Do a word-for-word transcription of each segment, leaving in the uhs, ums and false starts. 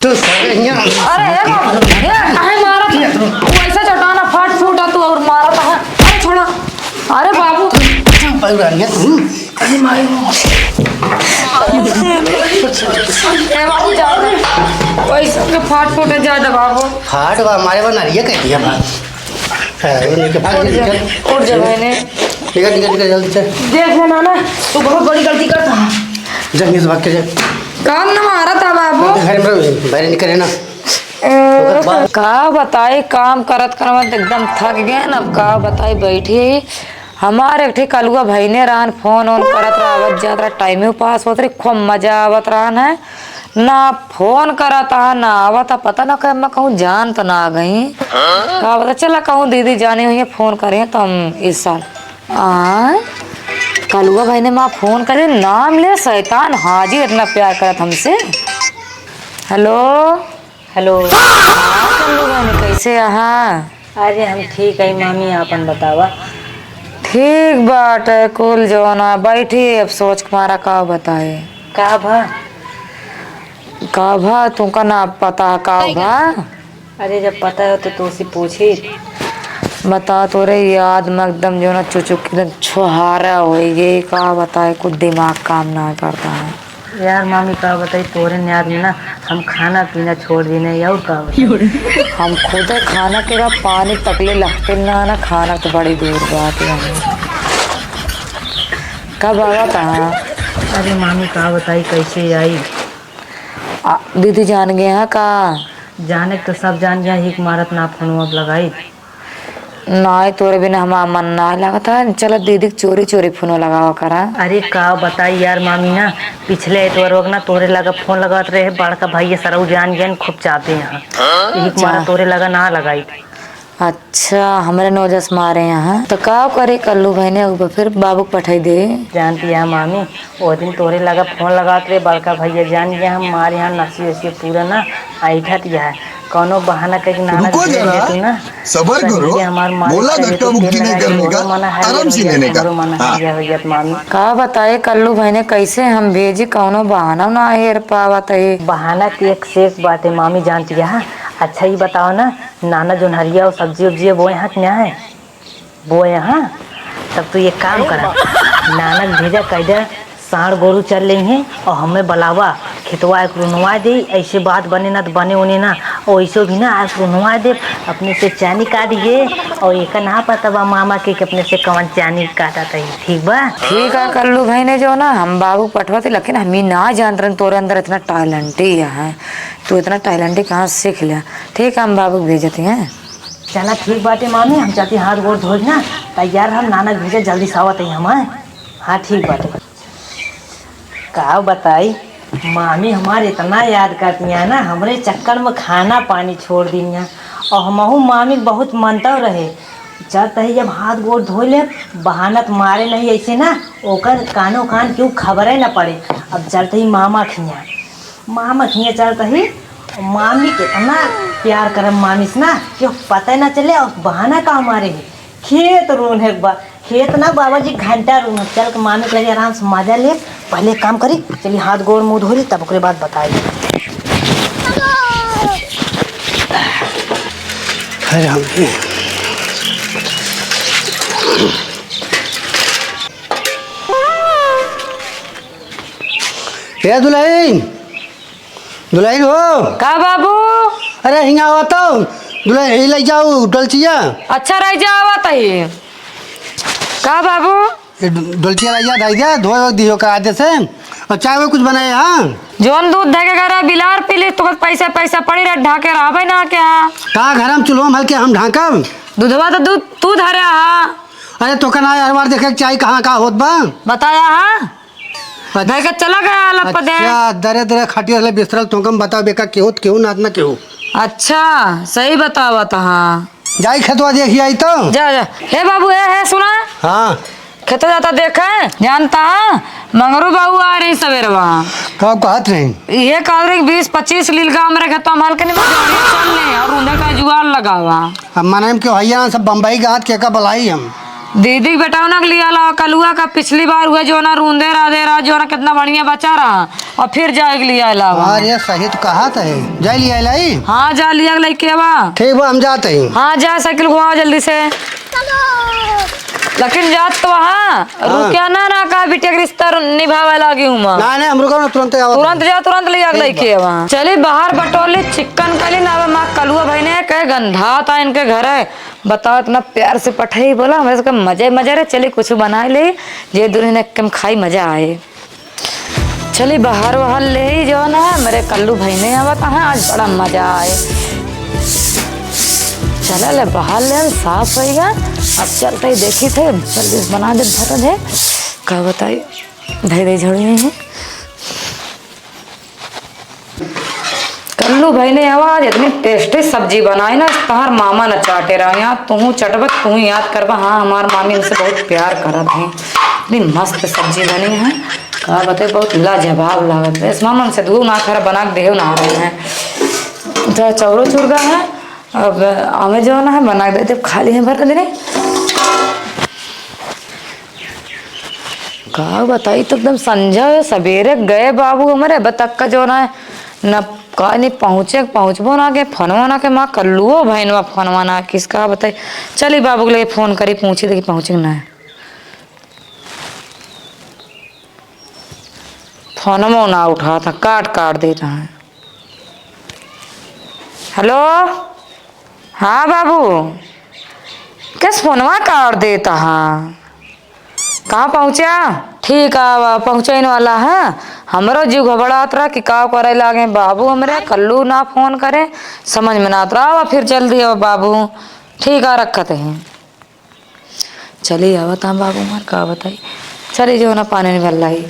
तो सारे यहाँ अरे, ए बाबू, ए, काहे मारत है? तू ऐसे चटाना फाट फूटा तू और मारत है। अरे, छोड़ा। अरे, बाबू। चुप रह, तू। अरे, माई। ए, बाबू, जा दे। वैसे के फाट फूटे, जा दे, बाबू। फाट बा, हमारे बा, नरिया कह दिया बा। हाँ, वो लेके भाग, उठ जा, निकल। उठ जा, बहने। निकल, निकल, निकल, जल्दी से। देख ले, नाना, तू बहुत बड़ी गलती करता है। जा, यहाँ से भाग के जा। काम न मारा था, बाबू। घर में रहो, बाहर निकल, है ना? ए, का बताई, काम करत करत एकदम थक गए ना। अब का बताई, बैठी ही। हमार एक ठे कलुआ भइने रहन, फोन ओन करत रहा, आवत जात रहा, टाइमे पास होत रही, खूब मजा आवत रहन है। ना फोन करत हा, ना आवत हा, पता ना कहीं मैं कहूँ जान तो ना गई। का पता चला कहूँ दीदी जाने हुई है, फोन करे हैं तो हम इस साल। आ, कलुआ भइने माँ फोन करे, नाम ले शैतान हाजिर, इतना प्यार करत हमसे। हेलो। हेलो। हाँ, कल्लू बहन, कैसे अहा? अरे, हम ठीक है मामी, आपन बतावा। ठीक बाटे कुल जौना। बैठी, अब सोच के मारा का बताए। का भा? का भा, तुमका ना पता का भा? अरे, जब पता हो तो तुमसे पूछी। बता, तोरे याद में एकदम जौना चुचुक एकदम छोहारा होइ गई। का बताए, कुछ दिमाग काम ना करता है। यार मामी, का बताई, तोरे याद में ना हम खाना पीना छोड़ दीने, और का बताई। हम खुदे खाना के बाद पानी तकले लहते ना, ना खाना तो बड़ी दूर बात है। कब आवा था? अरे मामी, का बताई, कैसे आई? आ, दीदी जान गए हैं का? जाने के तो सब जान गया, हिक मारत ना फोनवा लगाई। नाय, तोरे बिना हमार मन नाय लागत है। चल दीदी के चोरी चोरी फोन लगावा करा। अरे का बताई यार मामी ना, पिछले एतवार वक्त ना तोरे लगा फोन लगावत रहे, बड़का भैया सरऊ जान गया, खूब चाहते हैं। यही अच्छा। मारा तोरे लगा ना लगाई। अच्छा, हमरे नौजस मारे यहाँ। तो का करे कल्लू भाई ने ऊपर फिर बाबू के पठाई दे। जानती है मामी, वो दिन तोरे लगा फोन लगावत रहे, बड़का भैया जान गया, हम मारे यहाँ नसी वसी पूरा ना ऐठत गया है। कौनो बहाना कइके नाना रुको भेज जरा, दे तू ना। सबर करो, बोला धक्का मुक्की नहीं करने का, आराम से लेने का। हाँ। का बताए कल्लू भाई ने कैसे हम भेजी, कौनो बहाना ना हेर पावत है। बहाना के एक से एक बात है मामी, जानती है। अच्छा ये बताओ ना, नाना जोन हरिया और सब्जी उब्जी बोए हैं कि ना है? बोए हैं? तब तू एक काम करा, नाना के भेजा, कह दे साँड़ गोरू चर लेइहें और हमें बलावा, खेतवा एक रुनवा दे। ऐसे बात बने ना तो बने उन्हें ना, और ऐसे भी ना आज रुनवा दे, अपने से चैनी काट दिए और एक ना पता बा मामा के कि अपने से कौन चैनी काटा था, ठीक बा? ठीक है कल्लू भाई ने जो ना हम बाबू पठवा थे, लेकिन हम ही ना जानत रहन तोरे अंदर इतना टैलेंट ही है, तू इतना टैलेंट ही कहाँ से सीख लिया? ठीक है, हम बाबू के भेजते हैं। चला ठीक बाटे मामी, हम चलती हाथ गोड़ धोई ना, तैयार हम नाना के भेजे जल्दी से आवत है हम। हाँ ठीक बाटे। का बताई, मामी हमार इतना याद करती है ना, हमरे चक्कर में खाना पानी छोड़ दीन है। और हमहू मामी के बहुत मनता रहे, चलत ही जब हाथ गोड़ धो ले, बहाना तो मारे नहीं ऐसे ना, ओकर कानो कान क्यों खबरे न पड़े। अब चलत ही मामा खिया, मामा खिया चलत ही, मामी के इतना प्यार करम मामी से ना कि पता ना चले। और बहाना का मारे है, खेत रोन है बा, खेत ना बाबा जी घंटा रोन है। चल के मामी के लगे आराम से मजा ले, पहले काम करी, चली हाथ गोड़ मुंह धो ली, तब ओकरे बाद बताई। अरे हम ए दुल्हन, दुल्हन हो। का बाबू? अरे हिंगा आवत हो। दुल्हन, ई ले जाओ डोलचिया। अच्छा रह जा, आवत ही। का बाबू? ये डो-, डोलचिया ले जा, धई दे, धोए दियो का आदे से। और चाय वो कुछ बनाए, हाँ? जोन दूध धे के घर बिलार पी ली, तो पैसा, पैसा पड़ी रहे, ढाके रहबे ना क्या? का घर हम चूल्हो में हल्के हम ढाकब? दूधवा तो दूध तू धरे हा। अरे तो का ना यार, बार देखे चाय कहाँ का होत बा? बताया हा? अच्छा। धर के चला गया लप दे। अच्छा, दरे दरे खटिया ले बिस्तरल, तुमको हम बताओ बेका केहू त केहू, नात ना केहू। अच्छा, सही बतावत हा। जाई खेतवा देखी आई तो। जा, जा। हे बाबू, हे, हे, सुना। हाँ। खेतवा जाता देखे, जानता हा, मंगरू बाबू आ रही सवेरवा। कब कहत रही? ये कहत रही बीस पच्चीस लील गाँव में रखे तो हम हल्के नहीं चल ले और उन्हें का जुआर लगावा। अब मने में क्यों हैया सब बम्बई का हाथ के का बुलाई हम। दीदी के बेटौना के लिया लावा कलुआ का, पिछली बार हुए जौना रूंदे राधे रहा, जौना कितना बढ़िया बचा रहा, और फिर जाए के लिया लावा। हाँ रे, सही तो कहा थे, जाए लिया लाई। हाँ, जा लिया के लइके आवा। ठीक बा, हम जाते हैं। हाँ, जा साइकिल घुमावा जल्दी से। लेकिन जात तो हाँ, हाँ। रुकिया ना, ना का बिटिया के रिश्ता निभावे लागी हूँ मैं। ना, ना, हम रुका ना, तुरंत आवा। तुरंत जा, तुरंत लिया के ठीक बा। लइके आवा। चली बाहर बटोली चिकन कली ना, अब माँ कलुआ भाई ने कहे गंधा था इनके घर है। बताओ, इतना प्यार से पठई बोला, हमरे सबके मजे मजे रे। चली कुछ बनाए ले, जे दुल्हन के हम खाई मजा आए। चली बाहर वाहर ले ही जो ना, मेरे कल्लू भाई ने आवत है, आज बड़ा मजा आए। चला ले बाहर ले, साफ होइगा। अब चलते ही देखी थे, जल्दी से बना दे भर दे। का बताई, धई धई झड़ू है। कल्लू भाई ने आवाज इतनी टेस्टी सब्जी बनाई ना, तहार मामा न चाटे रहा। यहाँ तू चटबत, तू याद करबा, हाँ, हमार मामी हमसे बहुत प्यार करत हैं। इतनी मस्त सब्जी बनी है, का बताई, बहुत लाजवाब लागत है। इस मामा हमसे दू ना खरा बना के देहो ना रहे हैं। तो चौरो चुरगा है, अब हमें जो ना है बना के दे, जब खाली है भर दे। का बताई, तो एकदम संझा है, सबेरे गए बाबू हमरे, अब तक का जो ना है, न का नहीं पहुँचे, पहुँचबो ना के, फोनवा ना के, माँ कल्लुओ भैनवा फोनवा ना किस, का बताई। चली बाबू के लगे फोन करी, पूछी देखी पहुँचे कि ना है। फोनवा ना उठाता, काट काट देता है। हेलो, हाँ बाबू, किस फोनवा काट देता है? कहाँ पहुँचा? ठीक है, अब पहुँचइन वाला है। हमरो जीव घबरात रहा कि का करे लागे बाबू, हमरे कल्लू ना फोन करे, समझ में ना आत रहा। अब फिर जल्दी आओ बाबू। ठीक है, रखत हैं। चली आवत हम बाबू हमार, का बताई। चली जो ना पानी निकल लाई।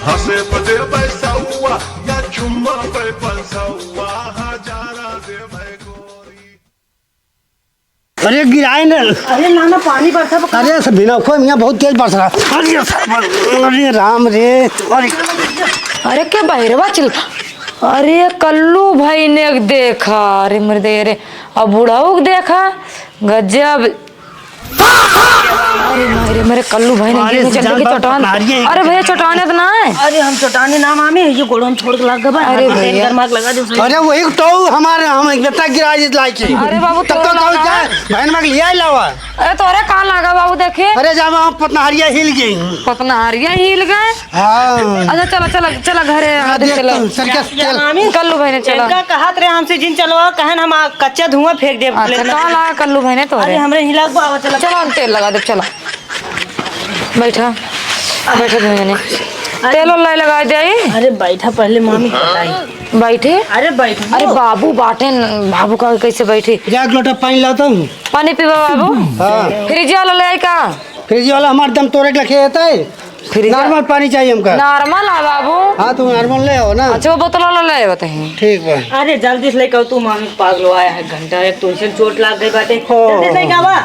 हंसे पे देबै सौआ या चुम्मा पे पंसौआ, हजारा देबै गोरी। अरे गिराए न। अरे नाना, पानी बरसा बा। अरे सब बिना खोए, यहाँ बहुत तेज बरस रहा। अरे सब, अरे राम रे, अरे। अरे के बहिरवा चिल, अरे कल्लू भाई ने देखा, अरे मर दे रे, अब बुढ़ऊ के देखा, गजब। अरे मारे, मेरे कल्लू भाई ने अरे गिर में चल जान के बाप, चट्टान। मारिए। अरे भैया, चट्टान है तो ना है। अरे हम चट्टाने ना मामी, ये गोड़ों में छोड़ के लाग गए बा। अरे अरे भैया। गरमा के लगा दे उसे। अरे वही तो हमारे, हम इतना गिरा जित लाइक ही। अरे बाबू, तब तो तो कहो लगा। जाए, बहन मग लिया ही लावा। अरे तोरे कहाँ लागा बाबू, देखिए। अरे जामा पतनहरिया हिल गई। पतनहरिया हिल गए? हाँ। अच्छा चला, चला, चला घरे, हाँ, आगे देख चला। तो, सर, क्या या, या तेल? मामी, कल्लू भाई ने चला। इनका कहत रहे हमसे जिन चलवा, कहन हम आ, कच्चा धुआं फेंक देब अच्छा, प्लेट में। कहाँ लागा कल्लू भाई ने तोरे? अरे हमरे हिला को आवा, चला। चला, हम तेल लगा दे, चला। बैठा, बैठा दुनिया ने। अरे। तेल उल लाई लगा दे आई। अरे बैठा, पहले मामी बताई। बैठे? अरे बैठो। अरे बाबू बाटे न, बाबू का कैसे बैठे? जा एक लोटा पानी लाता हूँ। पानी पीवा बाबू? हाँ। फ्रिज वाला ले आई का? फ्रिज वाला हमारे दम तोरे के लखे रहता है। फ्रिज नॉर्मल पानी चाहिए हमका। नॉर्मल है बाबू। हाँ, तुम नॉर्मल ले आओ ना। अच्छा, वो बोतल वाला ले आओ तहीं। ठीक बा। अरे जल्दी से लेके आओ, तू मामी पागल आया है, घंटा एक तो इसे चोट लाग गई बाटे। हो। जल्दी से लेके आवा।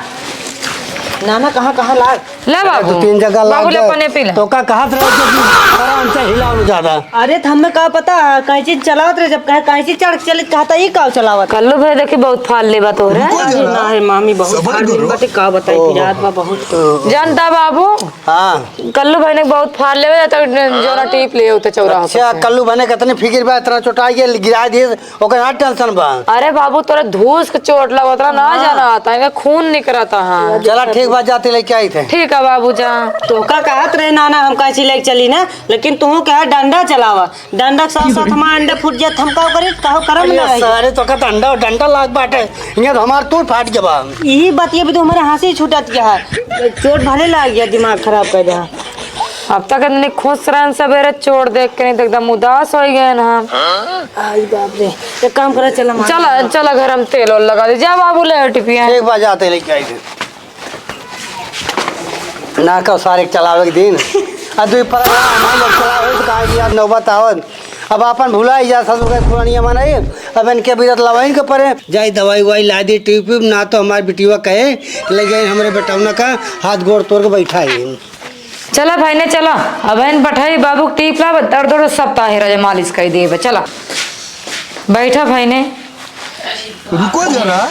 नाना कहाँ कहाँ लाग? ले बाबू। दो तीन जगह लाग बाबू ले गए। पानी पी ले। तो का कहत रहे कि आराम से हिलाओ ज्यादा। अरे तो हमें का पता, कहीं चीज चलावत रहे, जब कहे कहीं चीज चढ़ के चलित कहता ई का चलावत। कल्लू भाई देखी बहुत फाड़ लेबा तोहरे। अरे ना है मामी, बहुत फाड़ लेबा बाटे, का बताई, पिरात बा बहुत। जानता बाबू? हाँ। कल्लू भाई ने बहुत फाड़ लेवे, तक जोरा टीप ले होते चौराहा अच्छा, पर से। कल्लू भाई ने कितनी फिकिर बा, इतना चोटा के गिरा दिए, ओकर ना टेंशन बा। अरे बाबू, तोरे धूस के चोट लगत रहा, ना हाँ। जाना आता है, खून निकलता है। चला ठीक बा, जाते लेके आई थे। ठीक है बाबू, जा। तो का कहत रहे नाना, हम कैसे लेके चली ना, लेकिन तू कहा डंडा चलावा, डंडा के साथ साथ हमारा अंडा फूट जात, हम का करी, कहो करम अरे ना रही। सारे तो का डंडा, डंडा लाग बाटे, यहाँ तो हमार तू फाट गवा। यही बात ये भी तो हमारे हंसी छूटत क्या है, चोट भले लाग गया, दिमाग खराब कर दिया। अब तक इतनी खुश रहन, सवेरे चोट देख के नहीं तो एकदम उदास हो गए ना हम। आई बाप रे, एक काम करा, चला मार। चला, चला घर हम तेल और लगा दे। जा बाबू ले टिपिया। एक बार जाते लेके आई थे। ना का सारे के चलावे के दिन। आ दुई पर हमारे लोग चला हो तो कहाँ की याद नौबत आवत। अब आपन भुलाई जा ससुर के पुरानिया मनाई। अब इनके बीरत लवाइन के परे। जाई दवाई उवाई ला दी, ट्यूब व्यूब ना तो हमार बिटिया कहे ले गए हमरे बेटौना का हाथ गोड़ तोड़ के बैठा है। चला भाई ने चला, अब इन बैठाई बाबू के टीप ला, दर्द उर्द सब ताहिर है, मालिश कर देबे। चला बैठा भाई ने। रुको जरा,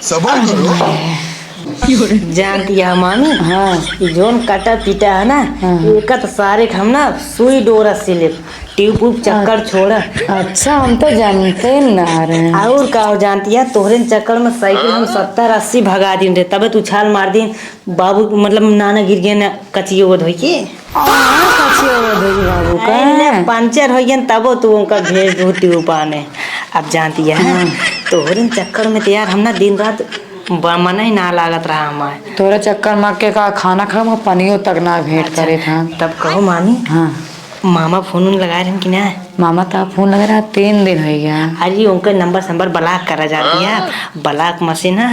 सबर करो। जानती है मामी, हाँ। ई जोन कटा पीटा है ना, हाँ। एका तो सारे के हम ना सुई डोरा से ले, ट्यूब उब चक्कर अच्छा। छोड़ा। अच्छा, हम तो जानते ना रहे। और का हो जानती है, तोहरे चक्कर में साइकिल हम सत्तर अस्सी भगा दिन रहे, तबे तू छाल मार दिन। बाबू, मतलब, नाना गिर गए ना, कचियो वो धोई के। कहाँ कचियो वो धोई बाबू का? अरे, पंचर हो गए, तबो तू उनका भेज दू ट्यूब पाने। अब जानती है, हाँ। तोहरे चक्कर में तो यार, हम ना दिन रात ब-, मन ही ना लागत रहा हमार। तोहरे चक्कर में के का खाना खा, हम पनियो तक ना भेंट अच्छा, करे था। तब कहो मामी, हाँ। मामा फोन उन लगाए रहन कि ना? मामा तो फोन लगा रहा, तीन दिन हो गया। अरे, उनका नंबर संबर ब्लॉक करा जाती है, ब्लॉक में से ना,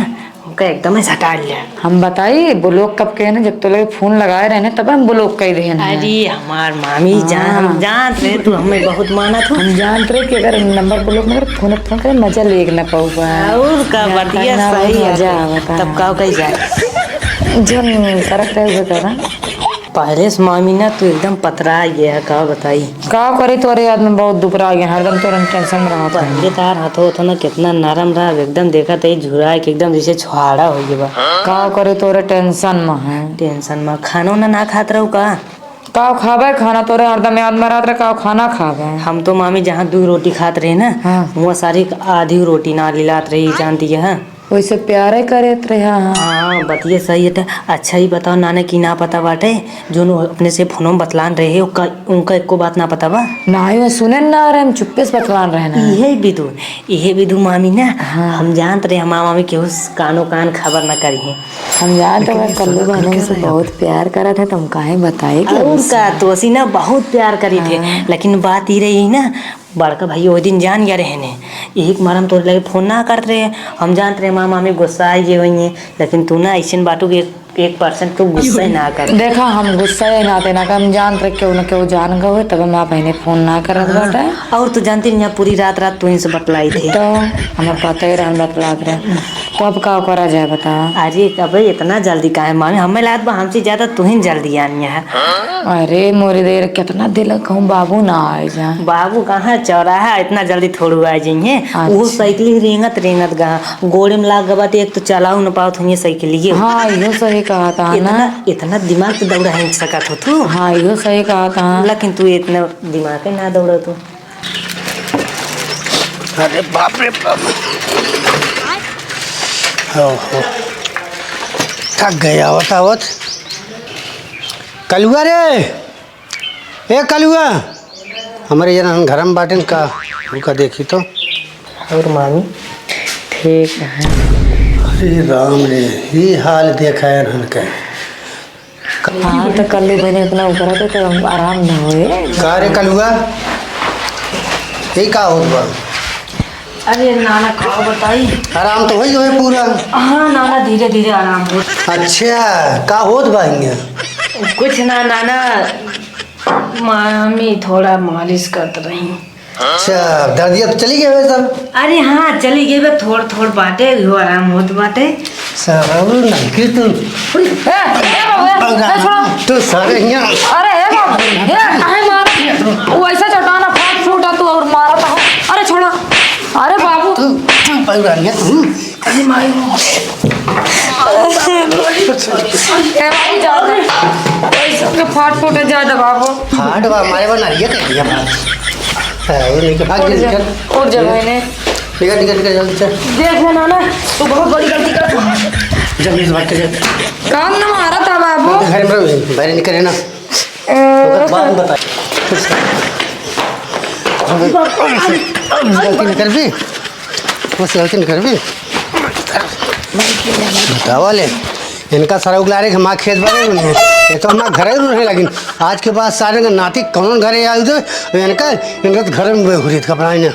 उनका एकदम ही हटा लिया। हम बताई, ब्लॉक कब के ना, जब तो लगे फोन लगाए रहे ना, तब हम ब्लॉक कर दे हैं। अरे, हमार मामी जान, हम हाँ। जानत रहे, तू हमें बहुत मानत हो। हम जानत रहे कि अगर नंबर ब्लॉक में अगर फोन, फोन करे, मजा लेके ना पाऊबा। और का, जानता बतिया ना, सही है। मजा आवता तब है। का कही जाए? जौन करत रहे, वो करा। पहले से मामी ना, तू एकदम पतरा गया है, का बताई? का करे, तोरे याद में बहुत दुबरा गया, हरदम तोरे टेंशन में रहत है। पहले तार हाथो, हाथो ना कितना नरम रहा, एकदम देखा तो झुरा के एकदम जैसे छुहाड़ा हो गया बा। का करे, तोरे टेंशन में है। टेंशन में खानो ना, ना खात रहू का? का खाबे खाना, तोरे हरदम याद में रहत रहे, का खाना खाबे? हम तो मामी जहाँ दू रोटी खात रहे ना, हाँ। वहाँ सारी आधी रोटी ना लिलात रही, जानती है। वैसे प्यारे करत रहे, हाँ। हाँ, बतिये सही है। त अच्छा ही बताओ नाना, की ना पता बाटे, जोन अपने से फोनो में बतलान रहे, उनका, उनका एको बात ना पता बा? ना, वो सुने ना रहे, हम चुप्पे से बतलान रहे ना। इहे विधु, इहे विधु मामी ना, हाँ। हम जानत रहे, हमार मामी केहू से कानो कान खबर ना करी है। हम जानत लेकिन रहे, कल्लू बहनों से बहुत प्यार करत है, तुम काहे बताए कि और हमसे? का, तो असी ना बहुत प्यार करी थे, हाँ। लेकिन बात ही रही ना, बड़का भाई ओ दिन जान गया रहे ने, यही के मारे हम तोरे लगे फोन ना करत रहे। हम जानत रहे माँ मामी गुस्सा आई गए होइए, लेकिन तू ना ऐसन बाटू कि एक, एक परसेंट तू गुस्सा ही ना कर। देखा, हम गुस्सा ही ना थे ना, हम जानत रहे केहू ना केहू जान गए हुए, तब हम आप बहने फोन ना करत हाँ, बाटे। और तू जानती नहीं, पूरी रात रात तू इनसे बतलाई थी। तो हमें पता ही रहन बतलात रहे। तो अब का करा जाए बता? अरे अबे इतना जल्दी काहे मामी, हमें लागत बा हमसे ज्यादा तू ही जल्दी आनी है। अरे मोरे देर कितना दिल कहूँ बाबू ना आए जा। बाबू कहाँ चौराहा इतना जल्दी थोड़ू आ जाइए। अच्छा। वो साइकिल रेंगत रेंगत गा गोड़े में लाग गबा तो एक तो चलाऊ न पावत हुइए साइकिलिए। हाँ, इहो सही कहा था ना। इतना, इतना दिमाग तो दौड़ा है सकत हो तू। हाँ, इहो सही कहा था। लेकिन तू इतना दिमाग है ना दौड़ा तू। अरे बाप रे बाप। ओहो। थक गए आवत आवत। कलुआ रे, ए कलुआ, हमरे जन हम घर में बाटेन का, उनका देखी तो। और मामी? ठीक है। अरे राम रे, ये हाल देखा है इनके। हाँ, तो कल्लू बहने इतना ऊपर आते तो आराम ना होए। का रे कलुआ, ये का होत बा? अरे नाना, का बताई? आराम तो होई गए पूरा। हाँ नाना, धीरे धीरे आराम हो। अच्छा, का होत बा हियाँ? कुछ ना नाना, मामी थोड़ा मालिश करत रही। अच्छा, दर्दिया तो चली गई बे सब? अरे हाँ, चली गई बे, थोड़ थोड़ बाटे, इहो आराम होत बाटे। साहब, नंगे तू। ए, ए बाबू, ए, ए, छोड़ो। तू सारे हियाँ। अरे, ए बाबू, ए, काहे मार? वो ऐसा चटाना फाट फूटा तू और मारा था। अरे, छोड़ा। अरे बाबू। तू, तू पगलानिया तू। अरे माई। ए बाबू, जा दे। ऐसा के फाट फूटे जा दे बाबू। फाट बा, मारे बा, नरिया कर दिया बात। है, वो लेके भाग उठ जा, निकल। उठ जा भाई ने। निकल, निकल, निकल, जल्दी चल। देख ना नाना, तू बहुत बड़ी गलती कर। जल्दी से भाग के जा। काम ना मारा था बाबू। घर में रहो, बाहर निकले ना। ए। ओकर बाद में बता। गलती न करबी, बस गलती न करबी। बतावा ले, इनका सारा उगला रे, हमार खेत बारे में है। ये तो हमार घरे में रहे, लेकिन आज के बाद सारे का नाती कौन घरे आए थे, इनका, इनका तो घर में घुरी कपड़ा ही ना।